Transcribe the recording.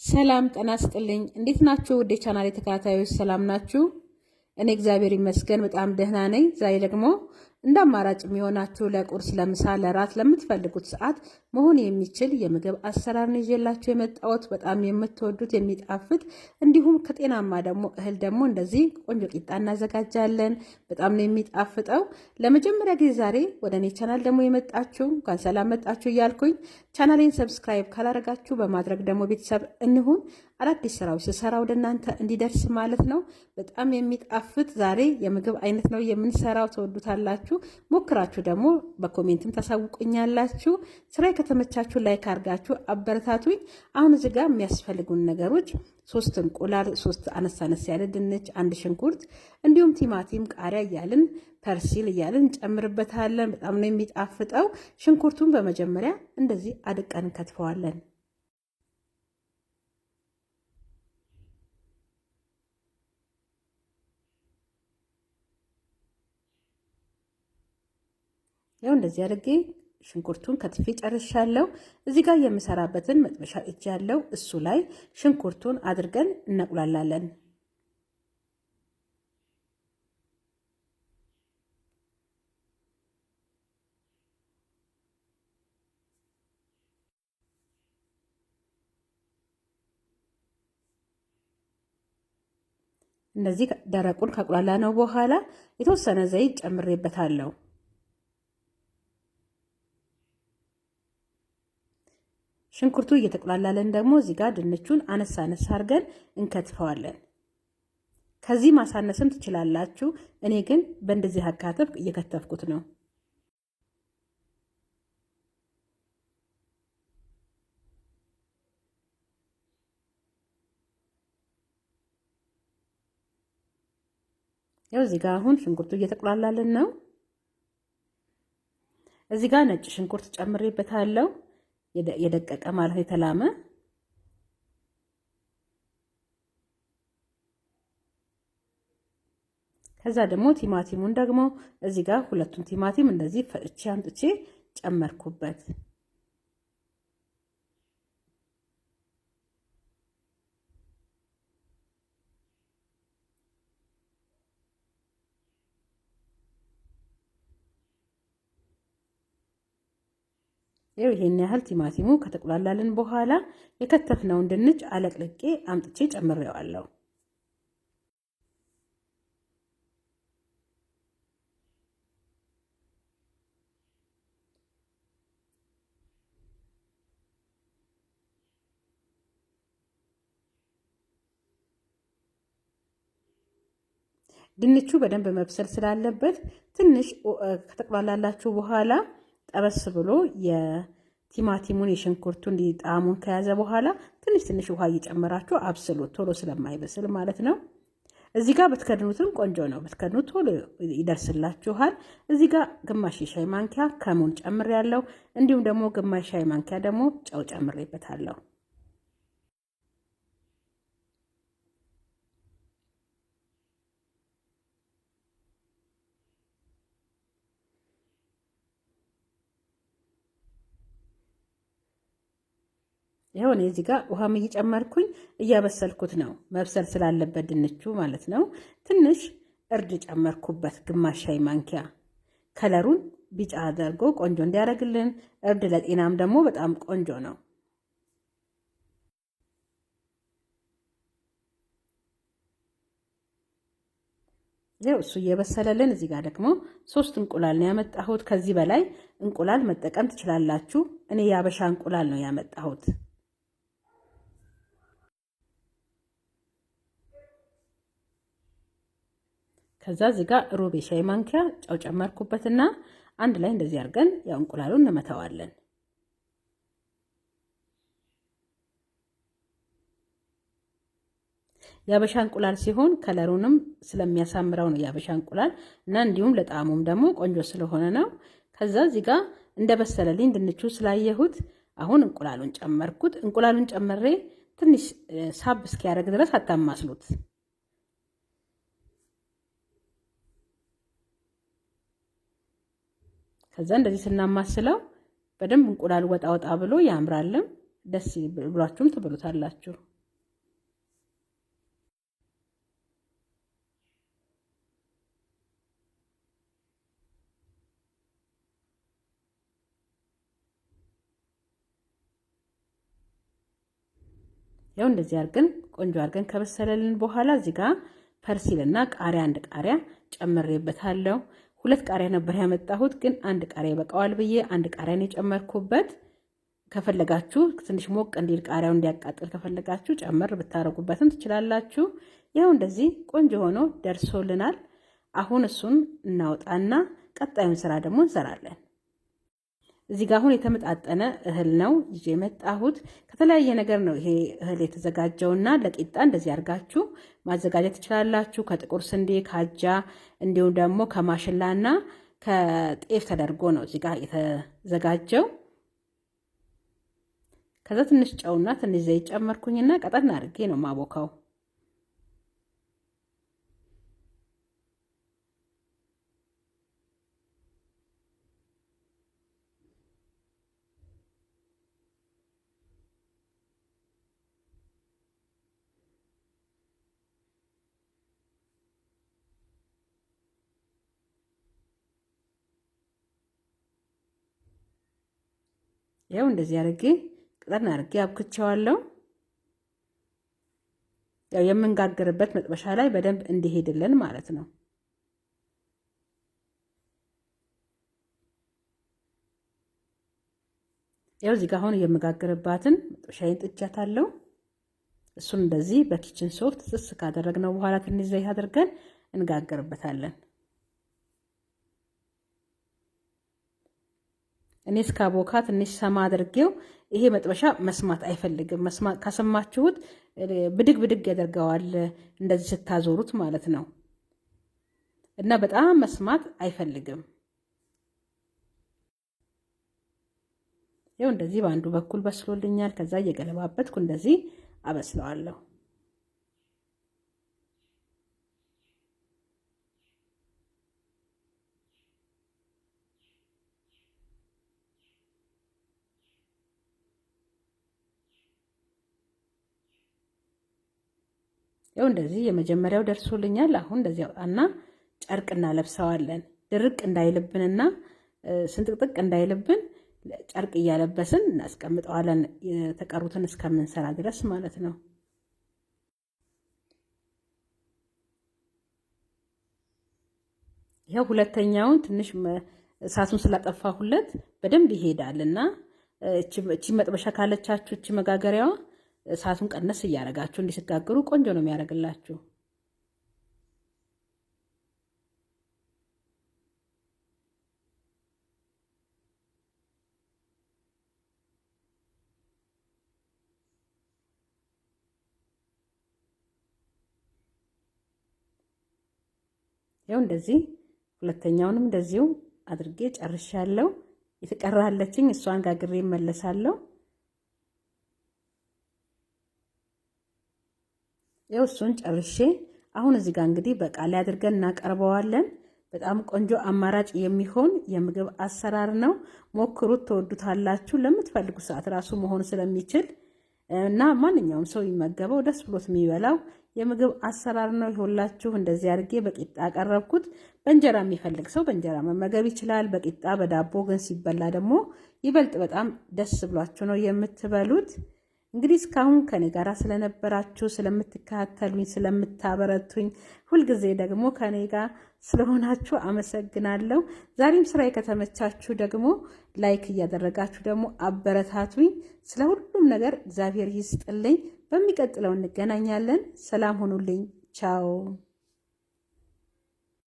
ሰላም ጤና ይስጥልኝ። እንዴት ናችሁ? ውድ የቻናሌ ተከታታዮች ሰላም ናችሁ? እኔ እግዚአብሔር ይመስገን በጣም ደህና ነኝ። ዛሬ ደግሞ እንደ አማራጭ የሚሆናችሁ ለቁርስ፣ ለምሳ፣ ለራት ለምትፈልጉት ሰዓት መሆን የሚችል የምግብ አሰራር ነው ይዤላችሁ የመጣሁት። በጣም የምትወዱት የሚጣፍጥ እንዲሁም ከጤናማ ደግሞ እህል ደግሞ እንደዚህ ቆንጆ ቂጣ እናዘጋጃለን። በጣም ነው የሚጣፍጠው። ለመጀመሪያ ጊዜ ዛሬ ወደ እኔ ቻናል ደግሞ የመጣችሁ እንኳን ሰላም መጣችሁ እያልኩኝ ቻናሌን subscribe ካላደረጋችሁ በማድረግ ደግሞ ቤተሰብ እንሁን። አዳዲስ ስራዎች ስሰራ ወደ እናንተ እንዲደርስ ማለት ነው። በጣም የሚጣፍጥ ዛሬ የምግብ አይነት ነው የምንሰራው። ትወዱታላችሁ። ሞክራችሁ ደግሞ በ comment ም ታሳውቁኛላችሁ። ስራዬ ከተመቻችሁ like አድርጋችሁ አበረታቱኝ። አሁን እዚህ ጋር የሚያስፈልጉን ነገሮች 3 እንቁላል፣ 3 አነስ አነስ ያለ ድንች፣ 1 ሽንኩርት እንዲሁም ቲማቲም፣ ቃሪያ እያልን parsley እያልን እንጨምርበታለን። በጣም ነው የሚጣፍጠው። ሽንኩርቱን በመጀመሪያ እንደዚህ አድቀን እንከትፈዋለን። ያው እንደዚህ አድርጌ ሽንኩርቱን ከትፌ ጨርሻለሁ። እዚህ ጋር የምሰራበትን መጥበሻ እጅ ያለው እሱ ላይ ሽንኩርቱን አድርገን እናቁላላለን። እንደዚህ ደረቁን ካቁላላ ነው በኋላ የተወሰነ ዘይት ጨምሬበታለሁ። ሽንኩርቱ እየተቁላላለን ደግሞ እዚህ ጋር ድንቹን አነሳ አነሳ አድርገን እንከትፈዋለን። ከዚህ ማሳነስም ትችላላችሁ። እኔ ግን በእንደዚህ አካተፍ እየከተፍኩት ነው። ያው እዚህ ጋር አሁን ሽንኩርቱ እየተቁላላልን ነው። እዚህ ጋር ነጭ ሽንኩርት ጨምሬበታለሁ። የደቀቀ ማለት የተላመ ከዛ ደግሞ ቲማቲሙን ደግሞ እዚህ ጋር ሁለቱን ቲማቲም እንደዚህ ፈጭቼ አምጥቼ ጨመርኩበት። ይኸው ይሄን ያህል ቲማቲሙ ከተቁላላልን በኋላ የከተፍነውን ድንች አለቅልቄ አምጥቼ ጨምሬዋለሁ። ድንቹ በደንብ መብሰል ስላለበት ትንሽ ከተቁላላላችሁ በኋላ ጠበስ ብሎ የቲማቲሙን የሽንኩርቱን ጣዕሙን ከያዘ በኋላ ትንሽ ትንሽ ውሃ እየጨመራችሁ አብስሉት፣ ቶሎ ስለማይበስል ማለት ነው። እዚህ ጋር ብትከድኑትም ቆንጆ ነው። ብትከድኑት ቶሎ ይደርስላችኋል። እዚህ ጋር ግማሽ የሻይ ማንኪያ ከሙን ጨምሬያለሁ። እንዲሁም ደግሞ ግማሽ ሻይ ማንኪያ ደግሞ ጨው ጨምሬበታለሁ። ይኸው እኔ እዚህ ጋር ውሃም እየጨመርኩኝ እያበሰልኩት ነው። መብሰል ስላለበት ድንቹ ማለት ነው። ትንሽ እርድ ጨመርኩበት፣ ግማሽ ሻይ ማንኪያ ከለሩን ቢጫ አድርጎ ቆንጆ እንዲያደርግልን። እርድ ለጤናም ደግሞ በጣም ቆንጆ ነው። ይኸው እሱ እየበሰለልን እዚህ ጋር ደግሞ 3 እንቁላል ነው ያመጣሁት። ከዚህ በላይ እንቁላል መጠቀም ትችላላችሁ። እኔ የአበሻ እንቁላል ነው ያመጣሁት። ከዛ እዚህ ጋር ሩብ የሻይ ማንኪያ ጨው ጨመርኩበትና አንድ ላይ እንደዚህ አድርገን ያው እንቁላሉን እንመታዋለን። የአበሻ እንቁላል ሲሆን ከለሩንም ስለሚያሳምረው ነው የአበሻ እንቁላል እና እንዲሁም ለጣዕሙም ደግሞ ቆንጆ ስለሆነ ነው። ከዛ እዚህ ጋር እንደበሰለልኝ ድንቹ ስላየሁት አሁን እንቁላሉን ጨመርኩት። እንቁላሉን ጨምሬ ትንሽ ሳብ እስኪያደርግ ድረስ አታማስሉት። ከዛ እንደዚህ ስናማስለው በደንብ እንቁላሉ ወጣ ወጣ ብሎ ያምራልም። ደስ ብሏችሁም ትበሉታላችሁ። ያው እንደዚህ አድርገን ቆንጆ አድርገን ከበሰለልን በኋላ እዚህ ጋር parsley ና ቃሪያ አንድ ቃሪያ ጨምሬበታለሁ። ሁለት ቃሪያ ነበር ያመጣሁት፣ ግን አንድ ቃሪያ ይበቃዋል ብዬ አንድ ቃሪያን የጨመርኩበት። ከፈለጋችሁ ትንሽ ሞቅ እንዲል ቃሪያው እንዲያቃጥል ከፈለጋችሁ ጨመር ብታደርጉበትም ትችላላችሁ። ያው እንደዚህ ቆንጆ ሆኖ ደርሶልናል። አሁን እሱን እናወጣና ቀጣዩን ስራ ደግሞ እንሰራለን። እዚህ ጋር አሁን የተመጣጠነ እህል ነው ይዤ የመጣሁት። ከተለያየ ነገር ነው ይሄ እህል የተዘጋጀውና ለቂጣ እንደዚህ አድርጋችሁ ማዘጋጀት ትችላላችሁ። ከጥቁር ስንዴ፣ ከአጃ እንዲሁም ደግሞ ከማሽላና ከጤፍ ተደርጎ ነው እዚህ ጋር የተዘጋጀው። ከዛ ትንሽ ጨውና ትንሽ ዘይት ጨመርኩኝና ቀጠን አድርጌ ነው ማቦካው። ያው እንደዚህ አድርጌ ቅጠን አድርጌ አብክቸዋለሁ። ያው የምንጋግርበት መጥበሻ ላይ በደንብ እንዲሄድልን ማለት ነው። ያው እዚህ ጋር አሁን የምጋግርባትን መጥበሻዬን ጥጃታለሁ። እሱን እንደዚህ በ kitchen soft ጥስ ካደረግነው በኋላ ትንሽ ዘይት አድርገን እንጋግርበታለን። እኔ እስካቦካ ትንሽ ሰማ አድርጌው፣ ይሄ መጥበሻ መስማት አይፈልግም። ከሰማችሁት ብድግ ብድግ ያደርገዋል፣ እንደዚህ ስታዞሩት ማለት ነው። እና በጣም መስማት አይፈልግም። ይኸው እንደዚህ በአንዱ በኩል በስሎልኛል። ከዛ እየገለባበትኩ እንደዚህ አበስለዋለሁ። ያው እንደዚህ የመጀመሪያው ደርሶልኛል። አሁን እንደዚህ አውጣና ጨርቅ እናለብሰዋለን። ድርቅ እንዳይልብንና ስንጥቅጥቅ እንዳይልብን ጨርቅ እያለበስን እናስቀምጠዋለን፣ የተቀሩትን እስከምንሰራ ድረስ ማለት ነው። ይኸው ሁለተኛውን ትንሽ እሳቱን ስላጠፋሁለት በደንብ ይሄዳል እና እቺ መጥበሻ ካለቻችሁ እቺ መጋገሪያዋ እሳቱን ቀነስ እያደረጋችሁ እንዲስጋግሩ ቆንጆ ነው የሚያደርግላችሁ። ያው እንደዚህ ሁለተኛውንም እንደዚሁ አድርጌ ጨርሻለሁ። የተቀራለችኝ እሷን ጋግሬ እመለሳለሁ። ያው እሱን ጨርሼ አሁን እዚህ ጋር እንግዲህ በቃ ላይ አድርገን እናቀርበዋለን። በጣም ቆንጆ አማራጭ የሚሆን የምግብ አሰራር ነው። ሞክሩት፣ ትወዱታላችሁ። ለምትፈልጉ ሰዓት ራሱ መሆን ስለሚችል እና ማንኛውም ሰው ይመገበው ደስ ብሎት የሚበላው የምግብ አሰራር ነው። ይኸውላችሁ እንደዚህ አድርጌ በቂጣ አቀረብኩት። በእንጀራ የሚፈልግ ሰው በእንጀራ መመገብ ይችላል። በቂጣ በዳቦ ግን ሲበላ ደግሞ ይበልጥ በጣም ደስ ብሏችሁ ነው የምትበሉት። እንግዲህ እስካሁን ከኔ ጋር ስለነበራችሁ፣ ስለምትከታተሉኝ፣ ስለምታበረቱኝ ሁልጊዜ ደግሞ ከኔ ጋር ስለሆናችሁ አመሰግናለሁ። ዛሬም ስራዬ ከተመቻችሁ ደግሞ like እያደረጋችሁ ደግሞ አበረታቱኝ። ስለ ሁሉም ነገር እግዚአብሔር ይስጥልኝ። በሚቀጥለው እንገናኛለን። ሰላም ሁኑልኝ። ቻው።